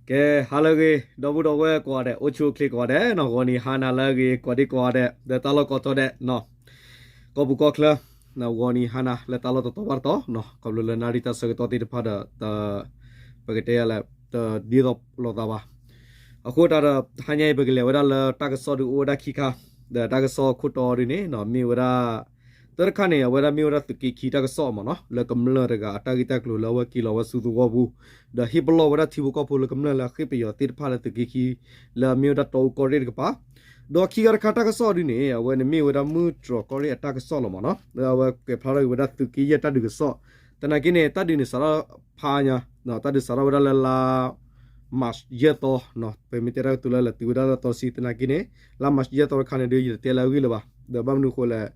ကဲ ဟါလၢအဂ့ၤ ဒီပုၢ်ဒီဝဲၢ်ကိးဂၤဒဲး အိၣ်ဆူၣ်အိၣ်ချ့ကိးဂၤဒဲးနီၤ, ဂီၤနံၤဟါနၤလၢအဂ့ၤ ကိးဒံကိးဂၤဒဲး ဒီးတၢ်လီၢ်ကိးတီၤဒဲးနီၤ, ကီၢ်ပူၤကီၢ်ချၢ ဂီၤနံၤဟါနၤလၢတၢ်လီၢ်တတီၤဘၣ်တတီၤနီၤ, ခီဖျိလၢနၣ်ရံၣ်တၢ်ဆၢကတီၢ်သ့ၣ်တဖၣ်ဒီး ပကတဲယၤလဲၣ် တဒ်သိးလိာ်သးဘၣ်. အဃိသတးဒီး တဟါညါအံၤ ပကလဲၤဝဲဒၣ်လၢတၢ်ကစီၣ်ဒုးအိၣ်ဝဲဒၣ်ခံခါ, ဒီးတၢ်ကစီၣ်ခိၣ်တီဒုးန့ၣ်နီၤ မ့ၢ်ဝဲဒၣ် တၢ်တခါန့ၣ် အဝဲဒၣ်မ့ၢ်ဝဲဒၣ်သုးက့ခံတၢ်ကစီၣ်မ့ၢ်နီၤ, လၢကမျၢၢ်တဂၤအတၢ်ဂ့ၢ်တၢ်ကျိၤလၢအဝဲက့ၤလီၤဝဲဆူသဝီပူၤ, ဒီးဟ့ၣ်ပလီၢ်ဝဲဒၣ်ထံဖိကီၢ်ဖိလၢကမျၢၢ်လၢအဃ့ၢ်ပယီၤသ့ၣ်တဖၣ်လၢသုးက့ခံ လၢအမ့ၢ်ဝဲဒၣ်တီအူကီၢ်ရ့ၣ်တကပၤ, ဒီးခံခါတခါတၢ်ကစီၣ်ဒုးန့ၣ် အဝဲန့ၣ်မ့ၢ်ဝဲဒၣ်မုၢ်တြီၤကီၢ်ရ့ၣ်အတၢ်ကစီၣ်လီၤမ့ၢ်နီၤ, လၢအဝဲကွဲးဖျါထီၣ်က့ၤဝဲဒၣ်သုးက့ယဲၢ်တၢ်ဒုးကစီၣ်, သနာ်က့န့ၣ် တၢ်ဒုးန့ၣ်စးထီၣ်ဖးညါ, တၢ်ဒုးစးထီၣ်ဝဲဒၣ်လၢလါ March ယဲၢ်သီ, ပမ့ၢ်တဲတၢ်ကတိၤလၢလဲၤတုၤဝဲဒၣ်လၢသီတဆံ သနာ်က့န့ၣ် လါ March ယဲၢ်သီတခါန့ၣ်ဒီး ယတတဲလၢအဂ့ၢ်လၢၤဘၣ်, ဒီးဘၣ်မနုၤအဃိလဲၣ်,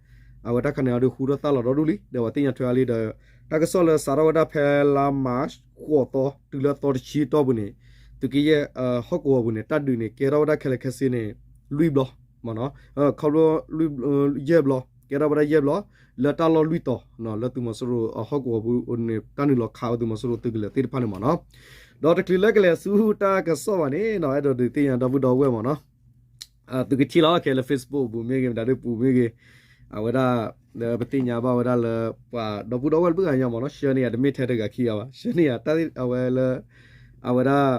အဝဲတၢ်ခါန့ၣ်အီၤဒီးဟူထီၣ်သါလီၤဒီဒူၣ်လံ, ဒီးပှၤသ့ၣ်ညါထွဲအါလံဒီး တၢ်ကစီၣ်လၢစးထီၣ်ဝဲဒၣ်ဖဲလါ March ဃိးသီ တုၤလၢသီတဆံအတီၢ်ပူၤန့ၣ် သုးက့ယဲၢ် ဟီၣ်ကဝီၤပူၤန့ၣ် တၢ်ဒုးန့ၣ် ကဲထီၣ်ဝဲဒၣ်ခဲလၢာ်ခဲဆ့န့ၣ် လွံၢ်ဘျီ, ခီဖျိ ယဲၢ်ဘျီ, ကဲထီၣ်ဝဲဒၣ်ယဲၢ်ဘျီ, လၢတၢ်လီၢ်လွံၢ်တီၤ လၢသုးမီၤစိရိၤအဟီၣ်ကဝီၤပူၤန့ၣ် တၢ်နုာ်လီၤခးဝဲသုးမီၤစိရိၤသုးကလၢၤသ့ၣ်တဖၣ်န့ၣ်မ့ၢ်နီၤ, ဒီးတချုးလၢကလဲၤဆူတၢ်ကစီၣ်ဘၣ်န့ၣ်နီၤ အဲၣ်ဒိးဒုးသ့ၣ်ညါဒီပုၢ်ဒီဝဲၢ်မ့ၢ်နီၤ, သုကထံၣ်လီၤခဲလၢာ် Facebook ပူၤမ့ၢ်ဂ့ၤ မတၤဒုပူၤမ့ၢ်ဂ့ၤ, အဝဲဒၣ် ပသ့ၣ်ညါဘၣ်ဝဲဒၣ်လၢ ပှၤဒီပုၢ်ဒီဝဲၢ်လၢပှၤကညီမ့ၢ်နီၤ ဆှၢန့ၢ်ယၤတမ့ၢ်ထဲတဂၤခံဂၤဘၣ် ဆှၢန့ၢ်ယၤ အဝဲလၢ အဝဲဒၣ်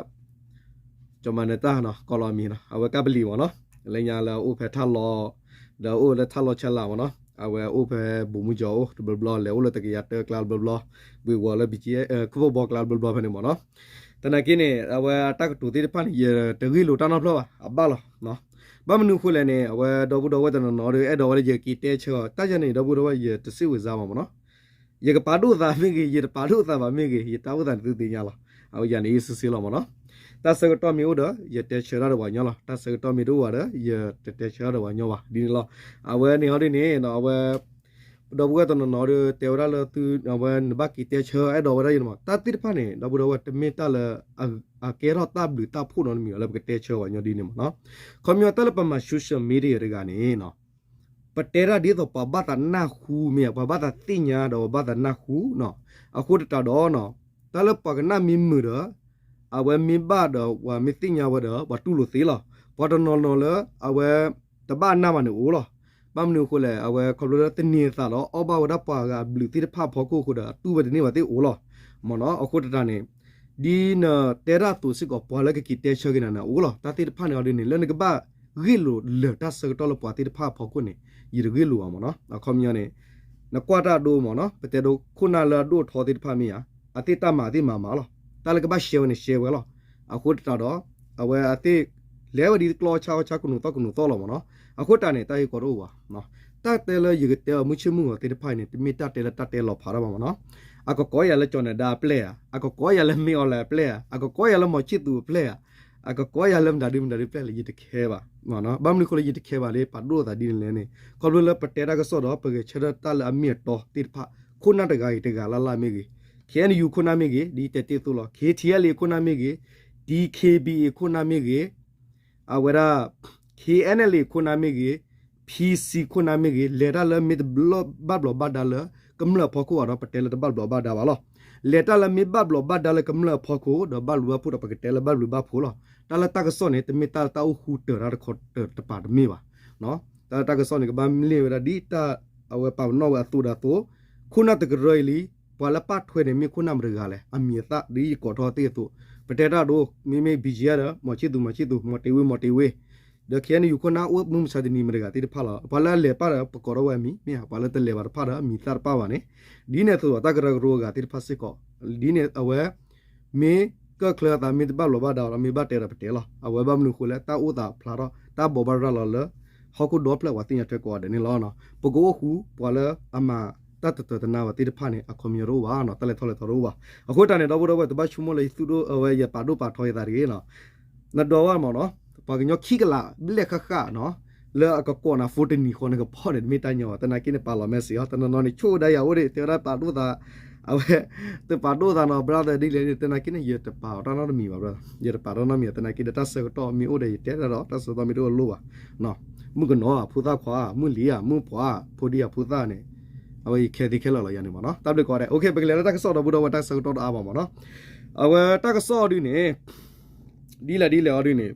ကၠီၤမၤနၢၤတၢ်နီၤ ကိးလီၤအမံၤနီၤ အဝဲကၢ်ပလံၤမ့ၢ်နီၤ, လၢညါလၢအအိၣ်ဖဲထၣ်လီၤ, ဒီးအိၣ်လၢထၣ်လီၤဆဲလးမ့ၢ်နီၤ အဝဲအိၣ်ဖဲဘိၣ်မူကၠီၤအိၣ်တဘျီဘျီ လဲၤအိၣ်လၢတကယၤတၢကျါတဘျီဘျီ, ဘှ့ၣ်ဝီၤလၢ ဘီကၠံ ခိၣ်ဖၣ်ဘီကျါတဘျီဘျီဖဲန့ၣ်မ့ၢ်နီၤ, သနာ်က့န့ၣ် အဝဲအတၢ်ကတိၤသ့ၣ်တဖၣ်န့ၣ် ယတဂ့ၢ်လိာ်တၢ်နီတဖျၢၣ်ဘၣ် အဘၣ်လီၤ, ဘၣ်မနုၤအဃိလဲၣ်န့ၣ် အဝဲဒီပုၢ်ဒီဝဲၢ်တနီၤနီၤဒီး အဲၣ်ဒိးဝဲလၢယက့ၤတဲဆၢအီၤ တၢ်ယၤန့ၣ် ဒီပုၢ်ဒီဝဲၢ် ယတစ့ၣ်ဝံၤစါဘၣ်မ့ၢ်နီၤ ယကပာ်ဒိၣ်သးမ့ၢ်ဂ့ၤ ယတပာ်ဒိၣ်သးဘၣ်မ့ၢ်ဂ့ၤ ယတၢ်အိၣ်သးန့ၣ်သုသ့ၣ်ညါလီၤ. အဝဲယၤန့ၣ်အံၤစ့ၢ်စ့ၢ်လီၤမ့ၢ်နီၤ. တၢ်ဆၢကတီၢ်မ့ၢ်အိၣ်ဒီး ယတဲဆၢတၢ်ဒီးပှၤကညီလီၤ. တၢ်ဆၢကတီၢ်မ့ၢ်တအိၣ်ဘၣ်ဒီး ယတတဲဆၢတၢ်ဒီးပှၤကညီဘၣ် ဒ်န့ၣ်လီၤ. အဝဲန့ၣ်ဟီဒ်န့ၣ် အဝဲ ဒီပုၢ်ဝဲၢ်တနီၤနီၤဒီးတဲဝဲဒၣ်လၢသု အဝဲနဘၣ်က့ၤတဲဆၢအဲၣ်ဒိးဝဲဒၣ်ယၤမ့ၢ် တၢ်သ့ၣ်တဖၣ်န့ၣ် ဒီပုၢ်ဒီဝဲၢ်တမ့ၢ်တၢ်လၢ အကဲထီၣ်တၢ်ဘျုးတၢ်ဖှိၣ်နီတမံၤလၢပကတဲဆၢပှၤကညီဒ်န့ၣ်မ့ၢ်နီၤ. ခီပညီတၢ်လၢပမၤ social media တဂၤန့ၣ် ပတဲတၢ်ဒ်သိးပှၤဘၣ်သးနၢ်ဟူမ့ၢ်ဧါ ပှၤဘၣ်သးသ့ၣ်ညါဒီးပှၤဘၣ်သးနၢ်ဟူနီၤ. အဃိသတးဒီး တၢ်လၢပှၤကနၣ်မ့ၢ်မုာ်ဒီး အဝဲမ့ၢ်ဘၣ်ဒီးပှၤမ့ၢ်သ့ၣ်ညါဝဲဒီး ပှၤတူၢ်လိာ်သ့လီၤ. ပှၤတနီၤနီၤလၢ အဝဲ တဘၣ်နၢ်ဘၣ်န့ၣ်အိၣ်လီၤ. ဘၣ်မနုၤအဃိလဲၣ် အဝဲခီဖျိလၢသန့ၤသးဒီး အီၣ်ဘၣ်ဝဲဒၣ်ပှၤဂၤအဘျုးသ့ၣ်တဖၣ်အဖီခိၣ်အဃိဒီး တူၢ်ဝဲတန့ၢ်ဘၣ်သ့ၣ်အိၣ်လီၤ. မ့ၢ်နီၤ အဃိသတးန့ၣ် ဒ်နတဲတၢ်အသိးစ့ၢ်ကီး ပှၤလၢကက့ၤတဲဆၢက့ၤနၤန့ၣ်အိၣ်လီၤ. တၢ်သ့ၣ်တဖၣ်န့ၣ်အီၤဒ်န့ၣ် လၢနကဘၣ်ဂ့ၢ်လိာ်လၢာ်တၢ်ဆၢကတီၢ်လၢပှၤသ့ၣ်တဖၣ်အဖီခိၣ်န့ၣ် ယတဂ့ၢ်လိာ်ဘၣ်မ့ၢ်နီၤ. အခီပညီန့ၣ် နကွၢ်တၢ်အဒိမ့ၢ်နီၤ ပတဲဒိခိၣ်နၢ်လၢအဒိၣ်အထီသ့ၣ်တဖၣ်မ့ၢ်ဧါ အသ့ၣ်တၢ်မၤအသ့ၣ်မၤမၤလီၤ. တၢ်လၢကဘၣ်ရှဲဝဲန့ၣ်ရှဲဝဲလီၤ. အဃိသတးဒီး အဝဲအသ့ၣ် လဲၤဝဲဒ်တကျီဆါအီဆါကနိးသီၣ်ကနိးသီၣ်လီၤမ့ၢ်နီၤ. အဃိတၢ်န့ၣ် တၢ်ဂ့ၢ်ကီတအိၣ်ဘၣ်. တၢ်တဲလၢယကတဲအီၤမုၢ်ဆ့ၣ်မုၢ်ဂီၤသ့ၣ်တဖၣ်အံၤန့ၣ် တမ့ၢ်တၢ်တဲလၢတၢ်တဲလီၤဖးတၢ်ဘၣ်မ့ၢ်နီၤ. အကကိးယၤလၢကၠီၤနဒါအပျဲၢ်ဧါ, အကကိးယၤလၢမ့ၢ်အီၤလဲၣ်အပျဲၢ်ဧါ, အကကိးယၤလၢမီၤခၠံၣ်သူးအပျဲၢ်ဧါ, အကကိးယၤလၢမတၤဒုမတၤဒုပျဲၢ်လဲၣ် ယတခဲဘၣ်. ဘၣ်မနုၤအဃိလၢယတခဲဘၣ်လၢ ပာ်ဒိၣ်သးဒ်န့ၣ်လဲၣ်န့ၣ် ခီဖျိလၢပတဲတၢ်ကစီၣ်ဒီး ပဂဲၤဆၢထၢၣ်တၢ်လၢအမ့ၢ်အတီသ့ၣ်တဖၣ် ခိၣ်နၢ်တဂၤဂ့ၤတဂၤလၢ်လၢ်မ့ၢ်ဂ့ၤ, ခ့ၣ်အဲၣ်ယူၣ်ခိၣ်နၢ်မ့ၢ်ဂ့ၤ ဒ်တဲတ့ၢ်အသိးလီၤ. ခ့ၣ်ထံၣ်အဲလ်အ့ၣ်ခိၣ်နၢ်မ့ၢ်ဂ့ၤ, ဒ်ခ့ၣ်ဘံၣ်အ့ၣ်ခိၣ်နၢ်မ့ၢ်ဂ့ၤ, အဝဲဒၣ် ခ့ၣ်အဲၣ်အဲလ်အ့ၣ်ခိၣ်နၢ်မ့ၢ်ဂ့ၤ, ဖံစံခိၣ်နၢ်မ့ၢ်ဂ့ၤ, လဲၤတၢ်လၢမ့ၢ်တဘၣ်ဘျီးဘၣ်ဒါလၢ ကမျၢၢ်အဖီခိၣ်ဘၣ်ဒီး ပတဲလၢတဘၣ်ဘျီးဘၣ်ဒါဘၣ်လီၤ. လဲၤတၢ်လၢမ့ၢ်ဘၣ်ဘျီးဘၣ်ဒါလၢကမျၢၢ်အဖီခိၣ် ဒီးဘၣ်ဘျုးဘၣ်ဖှိၣ်ဒီး ပကတဲလၢဘၣ်ဘျုးဘၣ်ဖှိၣ်လီၤ. တၢ်လၢတၢ်ကစီၣ်န့ၣ် တမ့ၢ်တၢ်လၢတၢ်အိၣ်ဃူတၢၤတၢ်တခီတၢၤတပၤတမ့ၢ်ဘၣ်. တၢ်လၢတၢ်ကစီၣ်န့ၣ် ကဘၣ်မ့ၢ်ဝဲဒၣ်ဒ်တၢ်အဝဲပာ်ပနီၣ်ဝဲအသိးဒီးအသိး, ခိၣ်နၢ်တကရၢအံၤလံ, ပှၤလၢပာ်ထွဲန့ၣ် မ့ၢ်ခိၣ်နၢ်မတၤတဂၤလဲၣ်, အမံၤအသၣ်ဒ်ယကိးထီၣ်သ့ၣ်အသိး, ပတဲတၢ်ဒိ မ့မ့ၢ် ဘီကၠံ ဒီး မီၤခၠံၣ်သူး မီၤခၠံၣ်သူး မီၤတ့ဝ့ မီၤတ့ဝ့, ဒီး ခ့ၣ်အဲၣ်ယူၣ်ခိၣ်နၢ်အိၣ်မုၢ်မဆါတနံၤမတၤတဂၤသ့ၣ်တဖၣ်လီၤ. ပှၤလၢအလဲၤပာ်ဒီး ပကိးထီၣ်ဝဲအမံၤ မ့ၢ်ဧါ, ပှၤလၢတလဲၤဘၣ်တဖၣ်ဒီး အမံၤသၣ်တပာ်ဘၣ်န့ၣ်, ဒ်န့ၣ်အသိးဒီး တၢ်ကရၢကရိအဂၤသ့ၣ်တဖၣ်စ့ၢ်ကီး, ဒ်န့ၣ်အဝဲ မ့ၢ်ကၢၣ်ချၢအသးမ့ၢ်တဘၣ်ဘျီးဘၣ်ဒါဒီး မ့ၢ်ဘၣ်တဲဒီးပတဲလီၤ. အဝဲဘၣ်မနုၤအဃိလဲၣ်, တၢ်အိၣ်သးဖျါထီၣ် တၢ်ဘိးဘၣ်ရၤလီၤလၢ ဟီၣ်ခိၣ်ဒီဖျၢၣ်ပှၤသ့ၣ်ညါထွဲကိးဂၤဒဲးန့ၣ်လီၤ. ပကအိၣ်ဃူပှၤလၢအမၤတၢ်တတၢၤတနါဝဲသ့ၣ်တဖၣ်န့ၣ် အခီပညီတအိၣ်ဘၣ်, တၢ်လဲၤထီၣ်လဲၤထီတအိၣ်ဘၣ်. အဃိတၢ်န့ၣ် ဒီပုၢ်ဒီဝဲၢ် တဘၣ်ဆိကမိၣ်လၢယသူၣ်ဒိၣ်အဝဲ ယပာ်ဒိၣ်ပာ်ထီယသးတဂ့ၤနီၤ. နဒိးဝဲမ့ၢ်နီၤ, ပှၤကညီခံကလးဘျဲၣ်ဃၣ်ဃၣ်နီၤ, လၢအကကိးနၤ phone တနံၤဃီ နကဖီၣ်န့ၣ် တမ့ၢ်တၢ်ညီဘၣ်. သနာ်က့န့ၣ် ပာ်လီၤ message အီၤ, တနီၤနီၤန့ၣ် ဆိၣ်ဝဲဒၣ်ယၤအိၣ်ဒံး တဲဝဲဒၣ်ပာ်ဒိၣ်သး, အဝဲ တပာ်ဒိၣ်သးနီၤ brother ဒ်လဲၣ်န့ၣ် သနာ်က့န့ၣ် ယတပာ်အီၤတၢ်နီတမံၤဘၣ် brother, ယတပာ်တၢ်နီတမံၤ သနာ်က့ဒီး တၢ်ဆၢကတီၢ်မ့ၢ်အိၣ်ဒီး ယတဲတၢ်ဒီး တၢ်ဆၢကတီၢ်မ့ၢ်တအိၣ်လိၣ်ဘၣ်. မုၣ်ကနီၤဧါ, ဖိသၣ်ခွါဧါ, မုၣ်လံၤဧါ, မုၣ်ပှၢ်ဧါ, ဖိဒံဧါ, ဖိသၣ်န့ၣ် အဝဲယခဲသ့ခဲလၢာ်လီၤ ယၤန့ၣ်မ့ၢ်နီၤ. တၢ်ဘျုးကိးဂၤဒဲး. ပကလဲၤလၢတၢ်ကစီၣ်ဒီပုၢ်ဒီဝဲၢ် တၢ်ဆၢကတီၢ်တအါဘၣ်မ့ၢ်နီၤ. အဝဲတၢ်ကစီၣ်ဒုးန့ၣ် ဒ်လဲၣ်ဒ်လဲၣ်အီၤဒ်န့ၣ်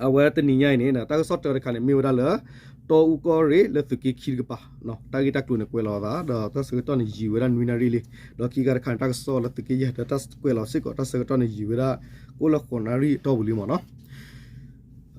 အဝဲတနံၤညါအံၤန့ၣ် တၢ်ကစီၣ်တၢတခါန့ၣ် မ့ၢ်ဝဲဒၣ်လၢ တီအူကီၢ်ရ့ၣ်လၢသုးက့ခံတကပၤ တၢ်ဂ့ၢ်တၢ်ကျိၤန့ၣ်ကွဲးလီၤအသး ဒီးတၢ်ဆၢကတီၢ်န့ၣ် ယံာ်ဝဲဒၣ်နွံနၣ်ရံၣ်လံ. ဒီးခံခါတခါန့ၣ် တၢ်ကစီၣ်လၢသုးက့ယဲၢ် ဒီးတၢ်ကွဲးလီၤစ့ၢ်ကီး တၢ်ဆၢကတီၢ်န့ၣ် ယံာ်ဝဲဒၣ် ကအိၣ်လၢဃိးနၣ်ရံၣ်အတီၢ်ပူၤလံမ့ၢ်နီၤ.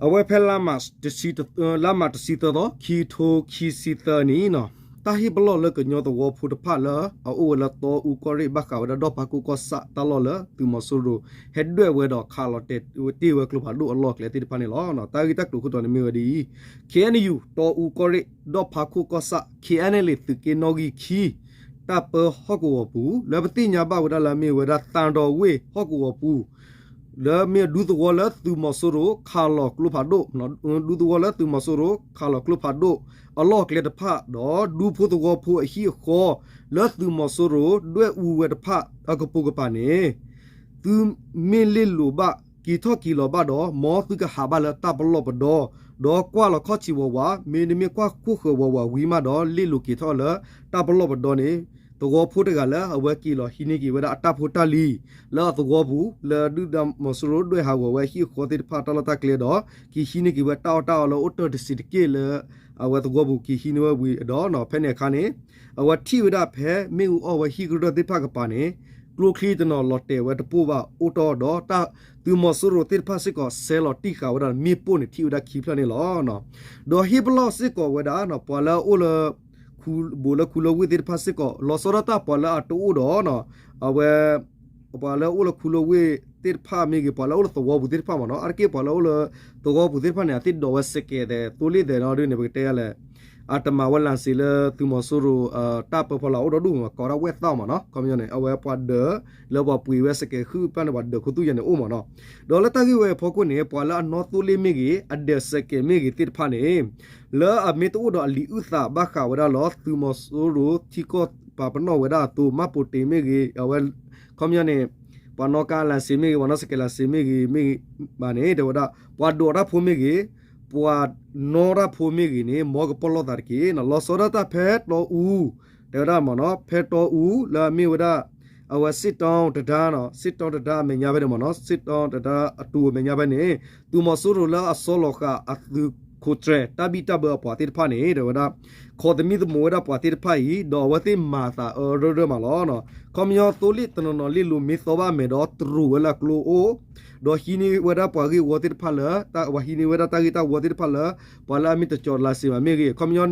အဝဲဖဲ လါမးတဆံသၢသီ ခံကထိခံဆံသၢနံၣ်နီၤ, တၢ်ဟ့ၣ်ပလီၢ်လၢကညီသဝီဖိတဖၣ်လၢအအိၣ်ဝဲလၢတီအူကီၢ်ရ့ၣ် ဘၣ်ဃးဝဲဒၣ်ဒီၣ်ဖးခိၣ်ကီၢ်ဆၣ်တၢ်လီၢ်လၢသုးမီၤစိရိၤ ဟဲဒွဲၣ်ဝဲဒီးခးလီၤတဲာ်တ့ၢ်ဝဲကျိဖးဒိၣ်အလီၢ်အကျဲသ့ၣ်တဖၣ်န့ၣ်လီၤ. တၢ်ဂ့ၢ်တၢ်ကျိၤခိၣ်တီန့ၣ်မ့ၢ်ဝဲဒ်အံၤ, ခ့ၣ်အဲၣ်ယူၣ် တီအူကီၢ်ရ့ၣ် ဒီၣ်ဖးခိၣ်ကီၢ်ဆၣ် ခ့ၣ်အဲၣ်ယူၣ် သုးက့နီၣ်ဂံၢ်ခံ တၢ်ပၢဟီၣ်ကဝီၤပူၤ လၢပသ့ၣ်ညါဘၣ်ဝဲဒၣ်လၢအမ့ၢ်ဝဲဒၣ် သၣ်ဒီဝ့ၢ်ဟီၣ်ကဝီၤပူၤ လၢမ့ၢ်ဒူသဝီလၢသုးမီၤစိရိၤခးလီၤကျိဖးဒိၣ်, ဒူသဝီလၢသုးမီၤစိရိၤခးလီၤကျိဖးဒိၣ်အလီၢ်အကျဲတဖၣ် ဒီးဒူဖိသဝီဖိအဟံၣ်အဃီ လၢသုးမီၤစိရိၤဒွဲၣ်အူဝဲတဖၣ်အကပိာ်ကပၤန့ၣ် သုမ့ၢ်လ့ၣ်လိၤဘၣ် က့ၤထီၣ်က့ၤလီၤဘၣ်ဒီး မ်သုကဟးဘၣ်လၢတၢ်ပလီၢ်ပဒီ ဒီးကွၢ်လီၤခီၣ်ဆံးဝးဝး, မ့တမ့ၢ်ကွၢ်ခိၣ်ဃၢၤဝးဝးဝံၤမးဒီး လ့ၣ်လိၤက့ၤထီၣ်လၢတၢ်ပလီၢ်ပဒီန့ၣ် သဝီဖိတဂၤလၢအဝဲက့ၤလီၤဟံးန့ၢ်က့ၤဝဲဒၣ်အတၢ်ဖိတၢ်လံၤ လၢအသဝီပူၤ လၢဒုၣ်ဒါမီၤစိရိၤဒွဲၣ်ဟးဂီၤဝဲအဟံၣ်အဃီသ့ၣ်တဖၣ်တၢ်လီၢ်တၢ်ကျဲဒီး က့ၤဟံးန့ၢ်က့ၤဝဲတၢ်အီၣ်တၢ်အီလၢအိၣ်တ့ၢ်တစံးတက့ၢ်လၢ အဝဲသဝီပူၤက့ၤဟံးန့ၢ်ဝဲဝံၤဒီး ဖဲန့ၣ်အခါန့ၣ် အဝဲထံၣ်ဝဲဒၣ်ဖဲမ့ၣ်အူအီၣ်ဝဲဟံၣ်ကရၢၢ်သ့ၣ်တဖၣ်ကပၤန့ၣ် ကျိချံတနီၤလီၤတဲာ်ဝဲတပိၢ်ဘၣ်အိၣ်တ့ၢ်ဒီး သုးမီၤစိရိၤသ့ၣ်တဖၣ်စ့ၢ်ကီး ဆဲးလီၤတံၢ်ဃာ်ဝဲဒၣ်မ့ၣ်ပိၢ်န့ၣ် ထံၣ်ဝဲဒၣ်ခံဖျၢၣ်န့ၣ်လီၤ. ဒီးဟ့ၣ်ပလီၢ်စ့ၢ်ကီးဝဲဒၣ် ပှၤလၢအအိၣ်လၢ ခူ ဘူးလၢခူလၢဝ့ၢ်သ့ၣ်တဖၣ်စ့ၢ်ကီး လီၤဆီဒၣ်တၢ်ပှၤလၢအတအိၣ်ဒီး အဝဲ ပှၤလၢအအိၣ်လၢခူလၢဝ့ၢ်သ့ၣ်တဖၣ်မ့ၢ်ဂ့ၤ ပှၤလၢအအိၣ်လၢသဝီပူၤသ့ၣ်တဖၣ်မ့ၢ်နီၤ အါတက့ၢ်ပှၤလၢအအိၣ်လၢသဝီပူၤသ့ၣ်တဖၣ်န့ၣ် အသ့ၣ်ဒိးဝဲစဲးကဲးသဲး သိလ့ၣ်သဲးနီၤဒ်န့ၣ် ပကတဲယၤလဲၣ် အတမၤဝဲလၢ်စ့းလၢသုးမီၤစိရိၤ တၢ်ပၢဖီလာ်အိၣ်ဒီဒူၣ်မ့ၢ် ကိးဒၣ်ဝဲၣ်သၣ်မ့ၢ်နီၤ ခီပညီန့ၣ် အဝဲပှၤဒၢး လၢပှၤပှ့ၤဝဲစဲးကဲးဃုပျၢ်န့ၣ် ပှၤဒၢးခိၣ်သူၣ်ယဲန့ၣ်အိၣ်မ့ၢ်နီၤ ဒီးလၢတၢ်ဂ့ၢ်ဝဲအဖီခိၣ်န့ၣ် ပှၤလၢအနီၣ်သိလ့ၣ်မ့ၢ်ဂ့ၤ အဒၢးစဲးကဲးမ့ၢ်ဂ့ၤသ့ၣ်တဖၣ်န့ၣ် လၢအမ့ၢ်တအိၣ်ဒီးအလံာ်အုၣ်သးဘၣ်ဃးဝဲဒၣ်လီၤ သုးမီၤစိရိၤထံကီၢ်ပာ်ပနီၣ်ဝဲဒၣ်အသိး မှတ်ပုံတင်မ့ၢ်ဂ့ၤ အဝဲ ခီပညီန့ၣ် ပှၤနီၣ်ကါလၢ်စ့းမ့ၢ်ဂ့ၤ ပှၤနီၣ်စဲးကဲးလၢ်စ့းမ့ၢ်ဂ့ၤ မ့ၢ်ဘၣ်န့ၣ် တဲဝဲဒၣ် ပှၤဒိးတၢ်ဖိမ့ၢ်ဂ့ၤ ပှၤနီၣ်တၢ်ဖိမ့ၢ်ဂ့ၤန့ၣ် မ်ကပီၢ်လီၤသးတက့ၢ်နီၤ လီၤဆီဒၣ်တၢ်ဖဲတီအူ တဲဝဲဒၣ်မ့ၢ်နီၤ ဖဲတီအူလၢအမ့ၢ်ဝဲဒၣ် အဝဲစ့ၣ်တီတဒါနီၤ စ့ၣ်တီတဒါအမဲာ်ညါဖဲန့ၣ်မ့ၢ်နီၤ စ့ၣ်တီတဒါအတူးအမဲာ်ညါဖဲန့ၣ် သုးမီၤစိရိၤလၢအဆီလီၤဃာ်အသုးခိၣ်ကျၢၢ် တၢ်ဘံၣ်တၢ်ဘၢအပှၤသ့ၣ်တဖၣ်န့ၣ် တဲဝဲဒၣ် ခိးသမံသမိးဝဲဒၣ်ပှၤသ့ၣ်တဖၣ်အံၤ ဒီးအဝဲသ့ၣ်မၤသးအၢရၢရၢမးလီၤ. ခီပညီသိလ့ၣ်တနီၤနီၤလ့ၣ်လိၤမ့ၢ်သီဘၣ်အမဲာ်ဒီးတရူးဝဲလၢအကျိအိၣ် ဒီးဟံးန့ၢ်ဝဲဒၣ်ပှၤဂ့ၢ်ဝီသ့ၣ်တဖၣ်လၢ ပှၤဟံးန့ၢ်ဝဲဒၣ်တၢ်ဂ့ၢ်တၢ်ဝီသ့ၣ်တဖၣ်လၢ ပှၤလၢအမ့ၢ်တကီၤလၢ်စ့းဘၣ်မ့ၢ်ဂ့ၤ ခီပညီ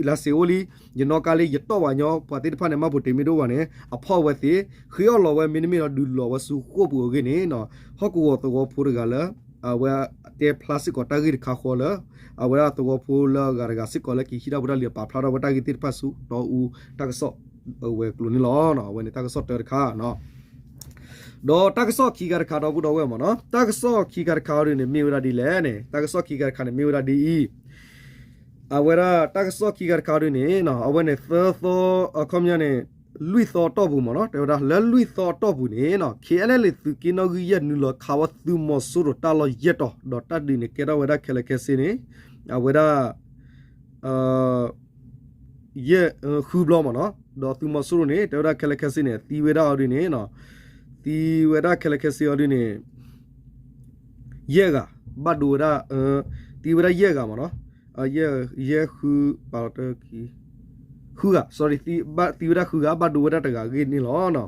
လၢ်စ့းအိၣ်လံ ယနီၣ်ကါလံ ယတီၢ်ဘၣ်ညီ ပှၤသ့ၣ်တဖၣ်န့ၣ် မှတ်ပုံတင်မ့ၢ်တအိၣ်ဘၣ်န့ၣ် အဖီၣ်ဝဲသ့ ဃ့အီၣ်လီၤဝဲမ့တမ့ၢ်ဒီးဒုးလီၤဝဲဆူဃိာ်ပူၤအဂ့ၢ်န့ၣ် ဟီၣ်ကဝီၤသဝီဖိတဂၤလၢ အဝဲတဲဖျါစ့ၢ်ကီးတၢ်ဂ့ၢ်တခါဃီလၢ အဝဲဒၣ်သဝီဖိလၢအဂၤတဂၤစ့ၢ်ကီးလၢက့ၤဟံးတၢ်ဖိတၢ်လံၤအပာ်ဖျါထီၣ်ဝဲတၢ်ဂ့ၢ်သ့ၣ်တဖၣ်ဆူတီအူတၢ်ကစီၣ်အဝဲၤကျိၤန့ၣ်လီၤ. အဝဲန့ၣ်တၢ်ကစီၣ်တၢတခါ ဒီးတၢ်ကစီၣ်ခံခါတခါဒီပုၢ်ဒီဝဲၢ်မ့ၢ်နီၤ တၢ်ကစီၣ်ခံခါတခါအီၤဒ်န့ၣ်မ့ၢ်ဝဲဒၣ်ဒ်လဲၣ်န့ၣ် တၢ်ကစီၣ်ခံခါတခါန့ၣ်မ့ၢ်ဝဲဒၣ်ဒ်အံၤ အဝဲဒၣ်တၢ်ကစီၣ်ခံခါတခါအီၤဒ်န့ၣ် အဝဲန့ၣ်သၢသီ အခီပညီန့ၣ် လွံၢ်သီအတီၢ်ပူၤမ့ၢ်နီၤ တဲဝဲဒၣ်လၢလွံၢ်သီအတီၢ်ပူၤန့ၣ် ခ့ၣ်အဲၣ်အဲၣ်လ့ၣ်သုးက့နီၣ်ဂံၢ်ယဲၢ် နုာ်လီၤခးဝဲသုးမီၤစိရိၤတၢ်လီၢ်ယဲၢ်တီၤ ဒီးတၢ်ဒုးန့ၣ်ကဲထီၣ်ဝဲဒၣ်ခဲလၢာ်ခဲဆ့န့ၣ် အဝဲဒၣ် ယဲၢ် ဃုဘျီမ့ၢ်နီၤ ဒီးသုးမီၤစိရိၤန့ၣ် တဲဝဲဒၣ်ခဲလၢာ်ခဲဆ့န့ၣ် သံဝဲဒၣ်အီၤဒ်န့ၣ် သံဝဲဒၣ်ခဲလၢာ်ခဲဆ့အီၤဒ်န့ၣ် ယဲၢ်ဂၤ ဘၣ်ဒိဝဲဒၣ် သံဝဲဒၣ်ယဲၢ်ဂၤမ့ၢ်နီၤ ယဲၢ် ယဲၢ်ဃု ပာ်လီၤတၢ်ခံ ဃုဂၤ sorry သံဝဲဒၣ်ဃုဂၤ ဘၣ်ဒိဝဲဒၣ်တဂၤအဂ့ၢ်န့ၣ်လီၤ.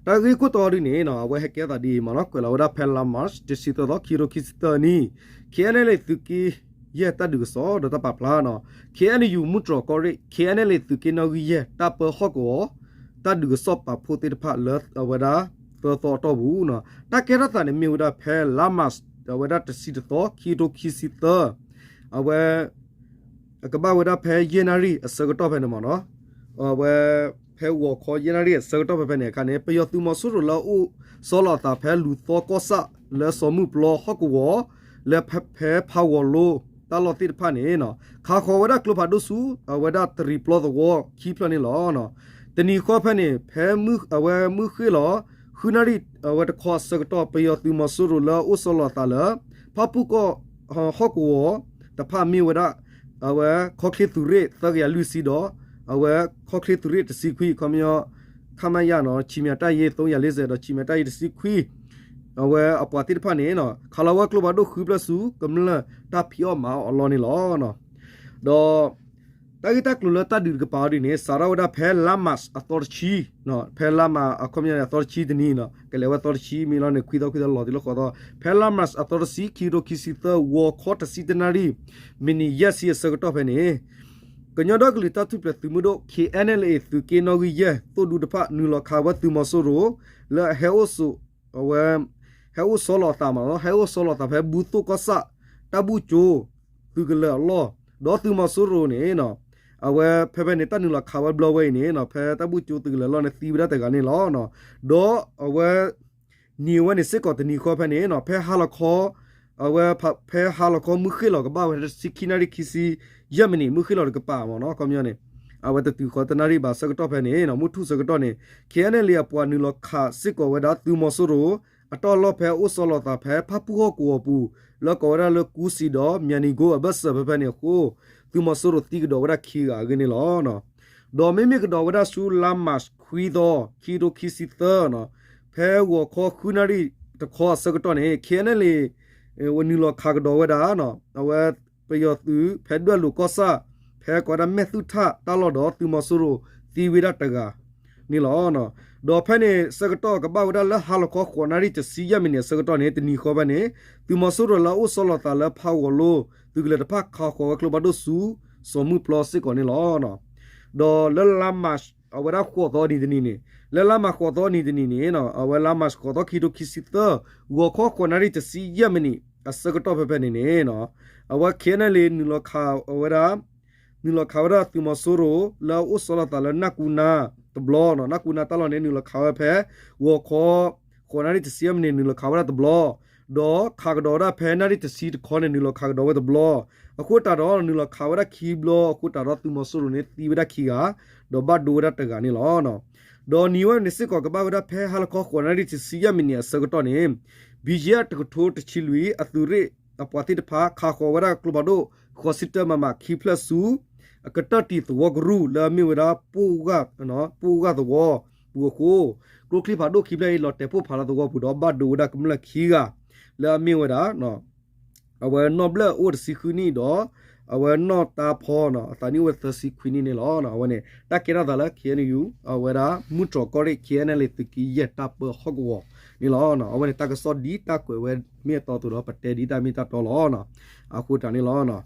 တၢ်ဂ့ၢ်ခိၣ်တီဒ်န့ၣ် အဝဲဟဲကဲသးဒ်အံၤမ့ၢ်နီၤ ကွဲးလီၤဝဲဒၣ်ဖဲလါမး တဆံသၢသီ ခံကထိခံဆံသၢနံၣ် ခ့ၣ်အဲၣ်အဲၣ်လ့ၣ်သုးက့ယဲၢ်တၢ်ဒုးကစီၣ်ဒီးတၢ်ပာ်ဖျါနီၤ ခ့ၣ်အဲၣ်ယူၣ် မုၢ်တြီၤကီၢ်ရ့ၣ် ခ့ၣ်အဲၣ်အဲၣ်လ့ၣ်သုးက့နီၣ်ဂံၢ်ယဲၢ် တၢ်ပၢဟီၣ်ကဝီၤ တၢ်ဒုးကစီၣ်ပာ်ဖှိၣ်သ့ၣ်တဖၣ်လၢအဝဲဒၣ် သၢသီအတီၢ်ပူၤ တၢ်ကဲထီၣ်သးန့ၣ်မ့ၢ်ဝဲဒၣ်ဖဲလါမး အဝဲဒၣ်တဆံတသီ ခံကထိခံဆံသၢ အဝဲ ကဘၣ်ဝဲဒၣ်ဖဲယဲၢ်နၣ်ရံၣ်အဆၢကတီၢ်ဖဲန့ၣ်မ့ၢ်နီၤ အဝဲ ဖဲဂီၤခီယဲၢ်နၣ်ရံၣ်အဆၢကတီၢ်ဖဲဖဲန့ၣ်အခါန့ၣ် ပယီၤသုးမီၤစိရိၤလၢအအိၣ်ဆီလီၤအသးဖဲလူၤသီကီၢ်ဆၣ် လၢစီၤမုၢ်ပျီဟီၣ်ကဝီၤ လၢဖဲဖးဂီၤလိ တၢ်လီၢ်သ့ၣ်တဖၣ်န့ၣ် ခးဃီၤဝဲဒၣ်ကျိဖးဒိၣ်ဆူ အဝဲဒၣ်တရံးပျီသဝီခံဖျၢၣ်န့ၣ်လီၤ. တနံၤဃီဖဲန့ၣ် ဖဲအဝဲမုၢ်ဃ့ၢ်လီၤ ဃုနၣ်ရံၣ် အဝဲတခီအဆၢကတီၢ် ပယီၤသုးမီၤစိရိၤလၢအအိၣ်ဆီလီၤအသးလၢ ဖၣ်ပူၣ်ကီၢ်ဟီၣ်ကဝီၤတဖၣ်မ့ၢ်ဝဲဒၣ် အဝဲခီၣ်ချ့သုးရ့ၣ်သၢကယၤလွံၢ်ဆံဒီး အဝဲခီၣ်ချ့သုးရ့ၣ်တဆံခွံ ခီပညီ ခမရ နီၤ ခြေမီတပ်ရင်း သုံးရာလေးဆယ် ဒီး ခြေမီတပ်ရင်း တဆံခွံ အဝဲအပှၤသ့ၣ်တဖၣ်န့ၣ် ခးလီၤဝဲကျိဖးဒိၣ်ဃုဖျၢၣ်ဆူ ကမျၢၢ်တၢ်ဖံးအီၣ်မၤအီၣ်အလီၢ်န့ၣ်လီၤ. ဒီး တၢ်ဂ့ၢ်တၢ်ကျိၤလၢတၢ်ဒုးတကပၤအီၤဒ်န့ၣ် စးထီၣ်ဝဲဒၣ်ဖဲလါမးအသီတဆံ, ဖဲလါမးအခီပညီန့ၣ် အသီတဆံတနံၤနီၤ, ကလဲၤဝဲသီတဆံ မ့ၢ်လီၤန့ၣ် ခွံသီ ခွံသီ လီၤတုၤလၢဃိးသီ, ဖဲလါမးအသီတဆံ ခံကထိခံဆံသၢ ဂီၤခီတဆံတနၣ်ရံၣ် မံးနံးယဲၢ်ဆံအဆၢကတီၢ်ဖဲန့ၣ် ကညီဒီကလုာ်တၢ်ထူၣ်ဖျဲးသုးမုၢ်ဒိၣ် K N L A သုးက့နီၣ်ဂံၢ်ယဲၢ် သိၣ်ဒူတဖၣ် နုာ်လီၤခးဝဲသုးမီၤစိရိၤ လၢအဟဲအိၣ်ဆိး အဝဲ ဟဲအိၣ်ဆီလီၤအသးမးနီၤ, ဟဲအိၣ်ဆီလီၤအသးဖဲဘူသိၣ်ကီၢ်ဆၣ် တၢ်ဘူၣ်ကၠိ သုးကလၢၤအလီၢ်, ဒီးသုးမီၤစိရိၤန့ၣ် အဝဲဖဲဖဲန့ၣ် တၢ်နုာ်လီၤခးဝဲဘျီဝဲအံၤန့ၣ် ဖဲတၢ်ဘူၣ်ကၠိသုးကလၢၤအလီၢ်န့ၣ် သံဝဲဒၣ်တဂၤန့ၣ်လီၤ. ဒီးအဝဲ နံၤဝဲန့ၣ်စ့ၢ်ကီးတနံၤဃီဖဲန့ၣ် ဖဲဟါလီၤခီ အဝဲ ဖဲဟါလီၤခီမုၢ်ဃ့ၢ်လီၤကဘၣ်ဝဲတဆံခံနၣ်ရံၣ်ခံဆံယဲၢ်မံးနံး မုၢ်ဃ့ၢ်လီၤတကပၤမးနီၤ, အခီပညီန့ၣ် အဝဲတတုၤဃီတနၣ်ရံၣ်ဘၣ်ဆၢကတီၢ်ဖဲန့ၣ် မုၢ်ထူၣ်ဆၢကတီၢ်န့ၣ် K N L A အပှၤနုာ်လီၤခးစ့ၢ်ကီးဝဲဒၣ်သုးမီၤစိရိၤ အတီၢ်လီၢ်ဖဲအိၣ်ဆီလီၤသးဖဲဖၣ်ပူၣ်ဟီၣ်ကဝီၤပူၤ လၢကိးဝဲဒၣ်လၢကူစံၤဒီး မၠဲၣ်နံၤကိအဘၢၣ်စၢၤဖဲဖဲန့ၣ်အဃိ သုးမီၤစိရိၤသံကဒီးဝဲဒၣ်ခံဂၤအဂ့ၢ်န့ၣ်လီၤ. ဒီးမ့မ့ၢ်ကဒီးဝဲဒၣ်ဆူလါမးခွံသီ ခံကထိခံဆံသၢ ဖဲဂီၤခီဃုနၣ်ရံၣ်တခီအဆၢကတီၢ်န့ၣ် K N L A ဝဲနုာ်လီၤခးကဒီးဝဲဒၣ် အဝဲပယီၤသုးဖဲဒွဲၣ်လိၤကီၢ်ဆၣ် ဖဲကိးဝဲဒၣ်မဲၣ်သူၣ်ထၣ်တၢ်လီၢ်ဒီးသုးမီၤစိရိၤသံဝဲဒၣ်တဂၤန့ၣ်လီၤ. ဒီးဖဲန့ၣ်ဆၢကတီၢ်ကဘၣ်ဝဲဒၣ်လၢဟါလီၤခီဃိးနၣ်ရံၣ်တဆံယဲၢ်မံးနံးအဆၢကတီၢ်န့ၣ် တနံၤဃီဖဲန့ၣ် သုးမီၤစိရိၤလၢအအိၣ်ဆီလီၤသးလၢဖးဂီၤလိ သုးကလၢၤတဖၣ်ခးဃီၤဝဲကျိဖးဒိၣ်ဆူ စီၤမုၢ်ပျီစ့ၢ်ကီးန့ၣ်လီၤ. ဒီးလၢလါမး အဝဲဒၣ်ဃိးသီနံၤတနံၤန့ၣ် လၢလါမးဃိးသီနံၤတနံၤန့ၣ် အဝဲလါမးဃိးသီခံကထိခံဆံသၢ ဂီၤခီဃိးနၣ်ရံၣ်တဆံယဲၢ်မံးနံးအဆၢကတီၢ်ဖဲဖဲန့ၣ်န့ၣ် အဝဲ K N L A နုာ်လီၤခးဝဲဒၣ် နုာ်လီၤခးဝဲဒၣ်သုးမီၤစိရိၤ လၢအအိၣ်ဆီလီၤသးလၢနၢ်ကူနါတဘျီနီၤ, နၢ်ကူနါတၢ်လီၢ်န့ၣ် နုာ်လီၤခးဝဲဖဲ ဂီၤခီ ဃိးနၣ်ရံၣ်တဆံယဲၢ်မံးနံး နုာ်လီၤခးဝဲဒၣ်တဘျီ, ဒီးခးကဒီးဝဲဒၣ်ဖဲနၣ်ရံၣ်တဆံတခီန့ၣ် နုာ်လီၤခးကဒီးဝဲတဘျီ, အဃိသတးဒီး နုာ်လီၤခးဝဲဒၣ်ခံဘျီ အဃိသတးဒီးသုးမီၤစိရိၤန့ၣ် သံဝဲဒၣ်ခံဂၤ, ဒီးဘၣ်ဒိဝဲဒၣ်တဂၤန့ၣ်လီၤ. ဒီးနံၤဝဲန့ၣ်စ့ၢ်ကီးကဘၣ်ဝဲဒၣ်ဖဲဟါလီၤခီဃိးနၣ်ရံၣ်တဆံယဲၢ်မံးနံးအဆၢကတီၢ်န့ၣ် ဘံယဲၢ်တကထိတဆံလွံၢ် အသုးရ့ၣ်အပှၤသ့ၣ်တဖၣ် ခးဃီၤဝဲဒၣ်ကျိဖးဒိၣ် ဃိးဆံတၢမမခံဖျၢၣ်ဆူ အကတၢၢ်တံၤသဝီကရူၢ်လၢအမ့ၢ်ဝဲဒၣ် ပိၢ်ဂၢ်သဝီပူၤအဃိ, ကျိချံဖးဒိၣ်ခံဖျၢၣ်အံၤ လီၤတဲာ်ပိၢ်ဖးလၢသဝီပူၤဒီး ဘၣ်ဒိဝဲဒၣ်ကမျၢၢ်ခံဂၤ လၢအမ့ၢ်ဝဲဒၣ် အဝဲနီၢ်ဘျၢၣ်အိၣ်တဆံဃုနံၣ်ဒီး အဝဲနီၢ်တၢ်ဖီနီၤ အသးနံၣ်အိၣ်ဝဲသၢဆံခွံနံၣ်န့ၣ်လီၤ. အဝဲန့ၣ် တၢ်ကဲထီၣ်သးလၢ K N U အဝဲဒၣ် မုၢ်တြီၤကီၢ်ရ့ၣ် K N L A သုးက့ယဲၢ်တၢ်ပၢဟီၣ်ကဝီၤန့ၣ်လီၤ. အဝဲန့ၣ် တၢ်ကစီၣ်ဒ်တၢ်ကွဲးဝဲမ့ၢ်အတီအသိးဒီး ပတဲဒ်တၢ်မ့ၢ်တၢ်တီလီၤ. အဃိတၢ်န့ၣ်လီၤ.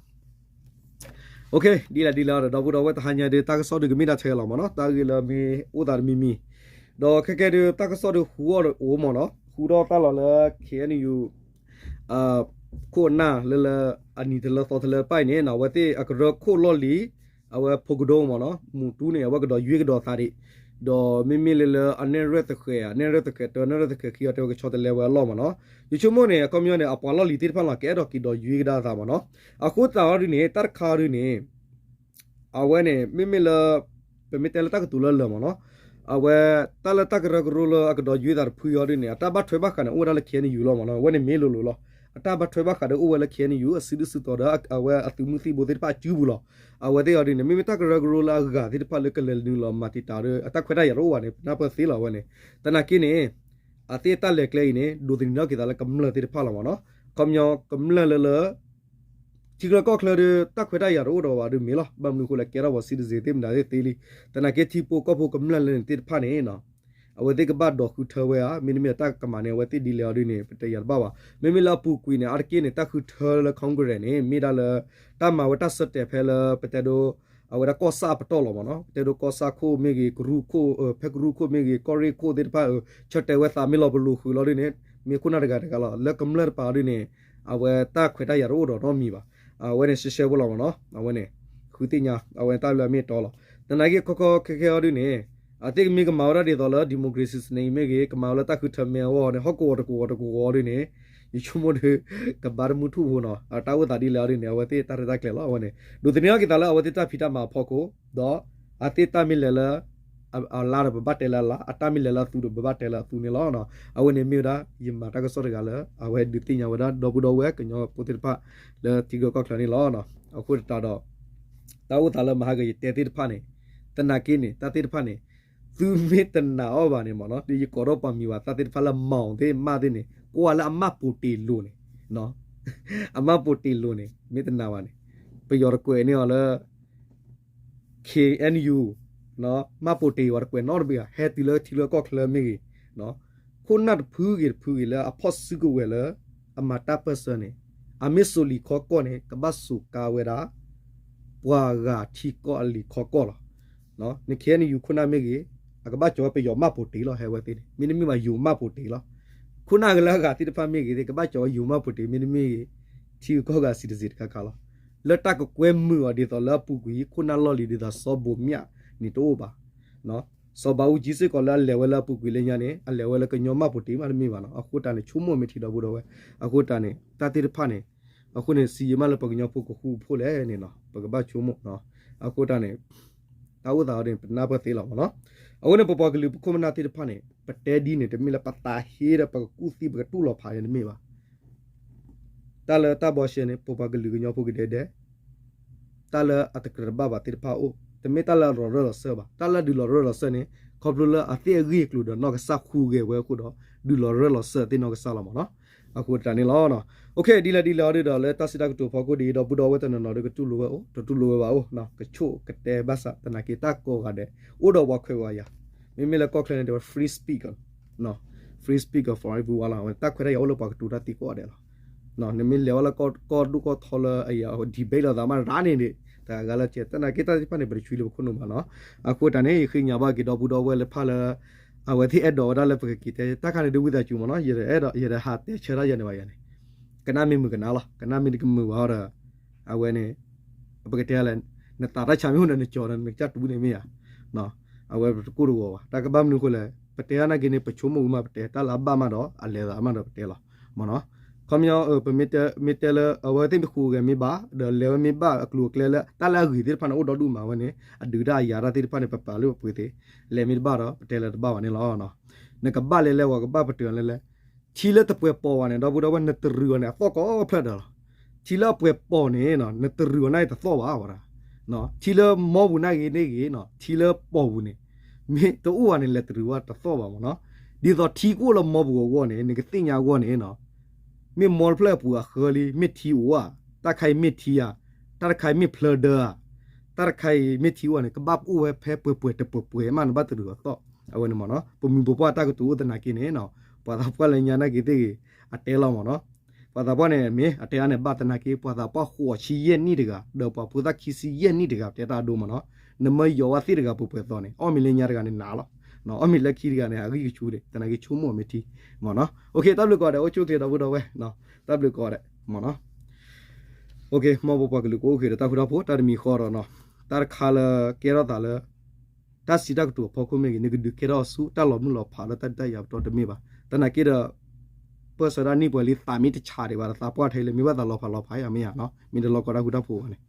OK, ဒ်လဲၣ်ဒ်လဲၣ်ဒီး ဒီပုၢ်ဒီဝဲၢ်တဟါညါဒီး တၢ်ကစီၣ်ဒုးကမ့ၢ်ဒၣ်ထဲလီၤမ့ၢ်နီၤ, တၢ်ဂ့ၢ်လၢမ့ၢ်အိၣ်သးတမံၤမံၤ, ဒီးခဲကဲဒုး တၢ်ကစီၣ်ဒုးဟူအီၣ်အိၣ်မ့ၢ်နီၤ, ဟူထီၣ်တၢ်လီၤလၢ K N U ခိၣ်အနၢ်လၢလၢ အနံၤတလၢသီတလၢတဖၣ်အံၤန့ၣ် အဝဲသ့ၣ်အကရၢခိၣ်လီၢ်လံၤ အဝဲဖိကဒိမ့ၢ်နီၤ, မူတူန့ၣ် အဝဲကဒီးယွ့ကဒီးသးဒံး, ဒီးမ့မ့ၢ်လၢလၢအနဲၣ်ရွဲၣ်သဃဲၤ အနဲၣ်ရွဲၣ်သဃဲၤတၢ နဲၣ်ရွဲၣ်သဃဲၤခံအီၤတဲဝဲကဆီတလဲဝဲအလီၢ်မ့ၢ်နီၤ, ယဆိကမိၣ်န့ၣ် အခီပညီန့ၣ် အပှၤလီၢ်လံၤသ့ၣ်တဖၣ်လီၤ ကအဲၣ်ဒိးက့ၤဒီးယွ့ကဒါသးမ့ၢ်နီၤ, အဃိသတးအီၤဒုန့ၣ် တၢ်တခါအီၤဒုန့ၣ် အဝဲန့ၣ် မ့မ့ၢ်လၢ ပမ့ၢ်တဲလၢတၢ်ကတိၤလၢလၢာ်မ့ၢ်နီၤ, အဝဲ တၢ်လၢတၢ်ကရၢကရိလၢအကဒီးယွ့သးတဖုအီၤဒုန့ၣ် အတၢ်ဘၣ်ထွဲဘၣ်ဃးန့ၣ် အိၣ်ဝဲဒၣ်လၢ K N U လီၤမ့ၢ်နီၤ, အဝဲန့ၣ်မ့ၢ်လိၤလိၤလီၤ, အတၢ်ဘၣ်ထွဲဘၣ်ဃးဒီးအိၣ်ဝဲလၢ K N U အစုဒုၣ်စုတီၤဒီး အဝဲအသုးမုၢ်သံၣ်ဘိသ့ၣ်တဖၣ်အစုပူၤလီၤ, အဝဲသ့ၣ်အီၤဒုန့ၣ် မ့မ့ၢ်တၢ်ကရၢကရိလၢအဂၤသ့ၣ်တဖၣ်လၢကလဲၤနုာ်လီၤမၤတံာ်တာ်ဒီး အတၢ်ခွဲးတၢ်ယာ်တအိၣ်ဘၣ်န့ၣ် ပနၢ်ပၢၢ်သ့လီၤအဝဲန့ၣ်, သနာ်က့န့ၣ် အသ့ၣ်တၢ်လဲၤကျဲအံၤန့ၣ် ဒိးသန့ၤထီၣ်က့ၤသးလၢကမျၢၢ်သ့ၣ်တဖၣ်လီၤမ့ၢ်နီၤ, အခီပညီကမျၢၢ်လၢလၢ ထံချၢကီၢ်ချၢဒီး တၢ်ခွဲးတၢ်ယာ်တအိၣ်ဒီးဘၣ်ဒုးမ့ၢ်လီၤ, ဘၣ်မနုၤအဃိလဲၣ် ကဲထီၣ်ပှၤ citizen သ့ၣ်မတၤသ့ၣ်သ့လံ, သနာ်က့ထံဖိကီၢ်ဖိကမျၢၢ်လၢန့ၣ်သ့ၣ်တဖၣ်န့ၣ် အဝဲသ့ၣ်ကဘၣ်ဒိးဃုထၢဝဲဧါ, မ့တမ့ၢ်တၢ်ကမၤန့ၣ် အဝဲသ့ၣ်ဒ်လဲၣ်အီၤဒုန့ၣ် ပတဲယၤတဘၣ်ဘၣ်, မ့မ့ၢ်လၢအပူၤကွံာ်န့ၣ် အါတက့ၢ်န့ၣ် တၢ်ဃုထၢလၢ Congress န့ၣ် မ့ၢ်ဒၣ်လၢ တၢ်မၤဝဲတၢ်ဆၢတဲာ်ဖဲလၢ ပတဲဒိ အဝဲဒၣ်ကီၢ်ဆၣ်အပတီၢ်လီၤမ့ၢ်နီၤ, ပတဲဒိကီၢ်ဆၣ်ခိၣ်မ့ၢ်ဂ့ၤ ကရူၢ်ခိၣ်, ဖဲကရူၢ်ခိၣ်မ့ၢ်ဂ့ၤ ကီၢ်ရ့ၣ်ခိၣ်သ့ၣ်တဖၣ် ဆၢတဲာ်ဝဲသးမ့ၢ်လီၤပလိာ်ဃုာ်လီၤဒုန့ၣ် မ့ၢ်ခိၣ်နၢ်တဂၤတဂၤလီၤ, လၢကမျၢၢ်တပၤဒုန့ၣ် အဝဲတၢ်ခွဲးတၢ်ယာ်တအိၣ်ဒီးနီတမံၤဘၣ်, အဝဲန့ၣ်ရှဲရှဲဖိလီၤမ့ၢ်နီၤ, အဝဲန့ၣ် ဃုသ့ၣ်ညါ အဝဲတၢ်လၢအမ့ၢ်အတီလီၤ, သနာ်က့ခီခီခဲခဲအီၤဒုန့ၣ် အသ့ၣ်ကမ့ၢ်ကမၤဝဲဒၣ်ဒ်သိးလၢ democracy စနစ် မ့ၢ်ဂ့ၤ ကမၤဝဲလၢတၢ်ဃုထၢမဲအဂီၢ်န့ၣ် ဟီၣ်ကဝီၤတကဝီၤတကဝီၤဒုန့ၣ် ယဆိကမိၣ်ဒု ကဘၣ်တမုၢ်ထူၣ်ဖိနီၤ, တၢ်အိၣ်သးဒ်လဲၣ်အီၤဒုန့ၣ် အဝဲသ့ၣ်တၢ်ရဲၣ်တၢ်ကျဲၤလီၤ, အဝဲန့ၣ် ဒိးသန့ၤထီၣ်က့ၤသးလၢအဝဲသ့ၣ်တၢ်ဖံးတၢ်မၤအဖီခိၣ်, ဒီးအသ့ၣ်တၢ်မ့ၢ်လဲၤလၢ အလါဒီးပဘၣ်တဲလၢအလါ, အတၢ်မ့ၢ်လဲၤလၢအသူဒီးပဘၣ်တဲလၢအသူန့ၣ်လီၤ, အဝဲန့ၣ်မ့ၢ်ဝဲဒၣ် ယမၤတၢ်ကစီၣ်တဂၤလၢ အဝဲဒုးသ့ၣ်ညါဝဲဒၣ် ဒီပုၢ်ဒီဝဲၢ်ကညီဖိသ့ၣ်တဖၣ် လၢထံဂၢၢ်ကီၢ်ချၢန့ၣ်လီၤ, အဃိသတးဒီး တၢ်အိၣ်သးလၢမဟါကယတဲသ့ၣ်တဖၣ်န့ၣ်, သနာ်က့န့ၣ် တၢ်သ့ၣ်တဖၣ်န့ၣ် သုမ့ၢ်တနာ်အီၤဘၣ်န့ၣ်မ့ၢ်နီၤ, ဒ်ယကိးထီၣ်ပှၤမံၤဝဲသၣ်သ့ၣ်တဖၣ်လၢမၤအီၤသ့ၣ်မးသ့ၣ်န့ၣ် ကွၢ်လၢအမၢ်ပိာ်တ့ၤလိၤန့ၣ်, အမၢ်ပိာ်တ့ၤလိၤန့ၣ် မ့ၢ်တနာ်ဘၣ်န့ၣ်, ပယီၤတကွဲးန့ၢ်အီၤလၢ ခ့ၣ်အဲၣ်ယူၣ် မၢ်ပိာ်တ့ၤဝဲတကွဲးနီတဘ့ၣ်ဧါ, ဟဲတုၤလၢထံလၢကီၢ်ချၢမ့ၢ်ဂ့ၤ, ခိၣ်နၢ်တဖုဂ့ၤတဖုဂ့ၤလၢအဖီၣ်စုကဝဲၤလၢ အမၤတၢ်ပၢၢ်ဆၢန့ၣ်, အမ့ၢ်စိာ်လံာ်ခီကီၢ်န့ၣ် ကဘၣ်စိာ်ကါဝဲဒၣ် ပှၤဂၤထံကီၢ်အလံာ်ခီကီၢ်လီၤ. န ခ့ၣ်အဲၣ်ယူၣ် ခိၣ်နၢ်မ့ၢ်ဂ့ၤ, အကဘၣ်ကၠီၤဝဲပယီၤမၢ်ပိာ်တ့ၤလီၤ ဟဲဝဲသ့ၣ်န့ၣ်, မ့တမ့ၢ်ဘၣ်ယိၤမၢ်ပိာ်တ့ၤလီၤ. ခိၣ်နၢ်ကလၢအဂၤသ့ၣ်တဖၣ်မ့ၢ်ဂ့ၤသ့ၣ် ကဘၣ်ကၠီၤဝဲယိၤမၢ်ပိာ်တ့ၤ မ့တမ့ၢ်ဂ့ၤ ထံဂုၤကီၢ်ဂၤ citizen တခါခါလီၤ. လၢတၢ်ကကွဲမုာ်အီၤဒ်သိးလၢအပူၤကွံာ် ခိၣ်နၢ်လီၢ်လံၤဒ်သိးစီၤဘိးမၠးန့ၣ်တအိၣ်ဘၣ်. စီၤဘးအူကၠံစ့ၢ်ကီးလၢအလဲၤဝဲလၢအပူၤကွံာ်လၢညါန့ၣ် အလဲၤဝဲလၢကညီမၢ်ပိာ်တ့ၤမးတမ့ၢ်ဘၣ်နီၤ. အဃိတၢ်န့ၣ် ဆိကမိၣ်မ့ၢ်ထံဒီပုၢ်ဒီဝဲၢ်, အဃိတၢ်န့ၣ် တၢ်သ့ၣ်တဖၣ်န့ၣ်, အဃိန့ၣ် စံးယံာ်မးလၢပှၤကညီဖိကဃူဖိလဲၣ်န့ၣ်နီၤ ပကဘၣ်ဆိကမိၣ်, အဃိတၢ်န့ၣ် တၢ်အိၣ်သးအီၤန့ၣ် ပနၢ်ပၢၢ်သ့လီၤမ့ၢ်နီၤ. အဃိန့ၣ် ပပှၤကလုာ်ပခိၣ်ပနၢ်သ့ၣ်တဖၣ်န့ၣ် ပတဲဒ်န့ၣ် တမ့ၢ်လၢပသးဟ့ဒီးပကကူၣ်သံပကတူၢ်လိာ်ဖးန့ၣ်တမ့ၢ်ဘၣ်. တၢ်လၢတၢ်ဘီရှဲန့ၣ် ပပှၤကလုာ်ကညီဖိကဒဲဒဲ, တၢ်လၢအတကြၢးတဘၣ်ဘၣ်သ့ၣ်တဖၣ်အိၣ်, တမ့ၢ်တၢ်လၢအလီၤရၢၢ်လီၤစၢၤဘၣ်. တၢ်လၢဒုးလီၤရၢၢ်လီၤစၢၤန့ၣ် ခီဖျိလၢအသ့ၣ်အဂ့ၢ်အကျိၤဒီးနီၢ်ကစၢ်ဟူးဂဲၤဝဲအဃိဒီး ဒုးလီၤရၢၢ်လီၤစၢၤသ့ၣ်နီၢ်ကစၢ်လီၤမ့ၢ်နီၤ. အဃိတၢ်န့ၣ်လီၤ. ဒ်လဲၣ်ဒ်လဲၣ်အီၤဒ်ဒီး လၢတၢ်စံးတၢ်ကတိၤဖီခိၣ်ဒ်အံၤ ဒီပုၢ်ဒီဝဲၢ်တနီၤနီၤဒီး ကတူၢ်လိာ်ဝဲအိၣ် တတူၢ်လိာ်ဝဲဘၣ်အိၣ်, ကဆိၣ်ကတဲဘၣ်ဆၣ်သနာ်က့ တၢ်ကိးဂၤဒဲး အိၣ်ဒီးပှၤခွဲးပှၤယာ်, မ့မ့ၢ်လၢကီၢ်ချၢန့ၣ် တဲဝဲ free speech, free speech for everyone လီၤ. တၢ်ခွဲးတၢ်ယာ်အိၣ်လၢပှၤကတိၤတၢ်သံကိးဂၤဒဲးလီၤ. နမ့ၢ်လဲၤဝဲလၢကီၢ်ဒိၣ်ကီၢ်ထီလၢအ debate လိာ်သးမးရၤန့ၣ်ဒံး တဂၤလၢကဲ သနာ်က့တၢ်သ့ၣ်တဖၣ်န့ၣ် ပတဆွံလၢပခိၣ်နူာ်ဘၣ်နီၤ. အဃိတၢ်န့ၣ် ယဃ့ညါဘၣ်က့ၤဒီပုၢ်ဒီဝဲၢ်လၢဖၣ်လၢ အဝဲသ့ၣ်အဲၣ်ဒိးဝဲဒၣ်လၢပကက့ၤတဲ တၢ်ခါန့ၣ်ဒ်ဝံသးစူၤမ့ၢ်နီၤ, ယအဲၣ်ဒိး ယတဟးတဲဆၢထီၣ်ယၤန့ၣ်ဘၣ်ယၤန့ၣ်, ကနၣ်မ့ၢ်မုာ်ကနၣ်လီၤ, ကနၣ်မ့ၢ်တကမုာ်ဘၣ်ဒီး အဝဲန့ၣ် ပကတဲလဲၣ်, နသးတၢ်ဆါမ့ၢ်အိၣ်ဒီးနကၠီဒီးနကစၢ်တူၢ်န့ၣ်မ့ၢ်ဧါ, အဝဲပတကိၢ်တဂီၤဘၣ်. တၢ်ကဘၣ်မနုၤအဃိလဲၣ်, ပတဲတၢ်နာ်က့န့ၣ် ပဆိကမိၣ်ဝံၤမးပတဲ, တၢ်လၢအဘၣ်မးဒီး အလဲၤသးမးဒီးပတဲလီၤမ့ၢ်နီၤ. ခီပညီ ပမ့ၢ်တဲလၢ အဝဲသ့ၣ်မ့ၢ်ဟူးဂဲၤမ့ၢ်ဘၣ် ဒီးလဲၤဝဲမ့ၢ်ဘၣ်အကျိၤအကျဲလၢ တၢ်လၢအဂ့ၤသ့ၣ်တဖၣ်န့ၣ် အိၣ်ဒီဒူၣ်မးဝဲန့ၣ် အဒုးတၢ်အယၤတၢ်သ့ၣ်တဖၣ်န့ၣ် ပပာ်လၢပပှ့ၤသ့, လဲၤမ့ၢ်တဘၣ်ဒီး ပတဲလၢတဘၣ်ဘၣ်န့ၣ်လီၤ. နကဘၣ်လဲၤလဲၤ ပှၤကဘၣ်ပတုာ်လဲၤလဲၤ ထံလၢတပှဲၤပိာ်ဘၣ်န့ၣ် ဒီပုၢ်ဒီဝဲၢ် နတရုာ်အီၤန့ၣ် အသီၣ်ကိးဖျၢၣ်ဒီးလီၤ. ထံလၢအပှဲၤပိာ်န့ၣ် နတရုာ်အီၤန့ၣ်တသီၣ်ဘၣ်ဝဲဒၣ်. ထံလၢမီပူၤန့ၣ်ဂ့ၤန့ၣ်ဂ့ၤ ထံလၢပိာ်ပူၤန့ၣ် မ့ၢ်တအိၣ်ဘၣ်န့ၣ် လဲၤတရုာ်ဘၣ်တသီၣ်ဘၣ်မ့ၢ်နီၤ. ဒ်သိးထံကအိၣ်လၢမီပူၤအဂီၢ်န့ၣ် နကသ့ၣ်ညါအဂီၢ်န့ၣ် မ့ၢ်မီတဖျၢၣ်အပူၤအဃၢလံ မ့ၢ်ထံအိၣ်ဧါ, တၢ်တခါအံၤမ့ၢ်ထံဧါ, တၢ်တခါအံၤမ့ၢ်ဖျၢၣ်ဒၢဧါ, တၢ်တခါအံၤမ့ၢ်ထံအိၣ်ဧါန့ၣ် ကဘၣ်အိၣ်ဝဲဖဲပှဲၤပှဲၤတပှဲၤပှဲၤမး နဘၣ်တရုာ်အသီၣ် အဝဲန့ၣ်မ့ၢ်နီၤ. ပမိၢ်ပပၢ်တၢ်ကတိၤအိၣ်သနာ်က့န့ၣ် ပှၤသးပှၢ်လၢညါနာ်က့သ့ၣ်ဂ့ၤ အတဲလီၤမ့ၢ်နီၤ. ပှၤသးပှၢ်န့ၣ် မ့ၢ်အတဲအါန့ၣ် ဘၣ်သနာ်က့ ပှၤသးပှၢ်ဃိးဆံယဲၢ်နံၣ်တဂၤ ဒီးပှၤဖိသၣ်ခံဆံယဲၢ်နံၣ်တဂၤ တဲတၢ်အဒိမ့ၢ်နီၤ. နမ့ၢ်ယီၤဝဲသ့ၣ်တဂၤပှဲၤပှဲၤသီန့ၣ် အီၣ်မ့ၤလၢညါတဂၤန့ၣ်နးလီၤ. အီၣ်မ့ၤလၢခံတဂၤန့ၣ် အဂံၢ်ကဆူၣ်ဒံး သနာ်က့ဆိကမိၣ်မ့ၢ်ထံမ့ၢ်နီၤ. တၢ်ဘျုးကိးဂၤဒဲး အိၣ်ဆူၣ်အိၣ်ချ့ဒီပုၢ်ဒီဝဲၢ် တၢ်ဘျုးကိးဂၤဒဲးမ့ၢ်နီၤ. မ်ပပှၤကလုာ်ကအိၣ်က့ၤဒီးတၢ်ဃူတၢ်ဖိး တၢ်တမံၤဃီဒီးနီၤ တၢ်တခါလၢကဲထီၣ်သးလၢ တၢ်စံးတၢ်ကတိၤအဖီခိၣ်မ့ၢ်ဂ့ၤ နကဒုးကဲထီၣ်ဆူတၢ်လီၤမုၢ်လီၤဖးလၢတၢ်ဒုးတၢ်ယၤပတီၢ်တမ့ၢ်ဘၣ်. သနာ်က့ဒီး ပၢၢ်ဆၢတၢ်နံၣ်ပှဲၤလံ သးမ့ၢ်တဆးဒံးဘၣ်ဒီး သးပှၢ်ထဲလၢမ့ၢ်ဘၣ်သးလီၤဖးလီၤဖးယၤမ့ၢ်ဧါနီၤ မ့ၢ်တလီၤကီတၢ်ဃူတၢ်ဖိးဘၣ်န့ၣ်. တၢ်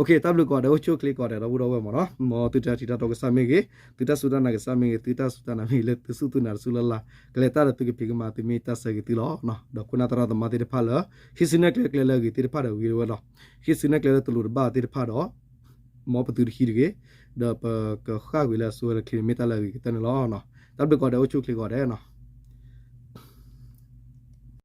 ဘျုးကိးဂၤဒဲး အိၣ်ဆူၣ်အိၣ်ချ့ကိးဂၤဒဲး ဒီပုၢ်ဒီဝဲၢ်မ့ၢ်နီၤ. မ်သုတၢ်ထံၣ်တၢ်တီကစၢ်မ့ၢ်ဂ့ၤ သုတၢ်စူၢ်တၢ်နာ်ကစၢ်မ့ၢ်ဂ့ၤ သုတၢ်စူၢ်တၢ်နာ်မ့ၢ်ဂ့ၤ လၢသုစူၢ်သုနာ်တစူၢ်လၢ်လၢ် ကလဲၤတၢ်ဒီးသုကဖံးကမၤသုမ့ၢ်တၢ်ဆၢဂ့ၤသုလီၤ. ဒီးခိၣ်နၢ်သရၣ်သမါသ့ၣ်တဖၣ်လၢ ဟံးစုနဲၣ်ကျဲကျဲလၢအဂ့ၤသ့ၣ်တဖၣ်ဒီးဂ့ၤဝဲလီၤ. ဟံးစုနဲၣ်ကျဲလၢတလိၤတဘၣ်သ့ၣ်တဖၣ်ဒီး မ်ပသုတဟံးတဂ့ၤ, ဒီးပကဃၣ်ကွံာ်လၢအဆိဝဲလၢချ့န့ၣ်မ့ၢ်တၢ်လၢအဂ့ၤကတၢၢ်န့ၣ်လီၤ. တၢ်ဘျုးကိးဂၤဒဲး အိၣ်ဆူၣ်အိၣ်ချ့ကိးဂၤဒဲးနီၤ.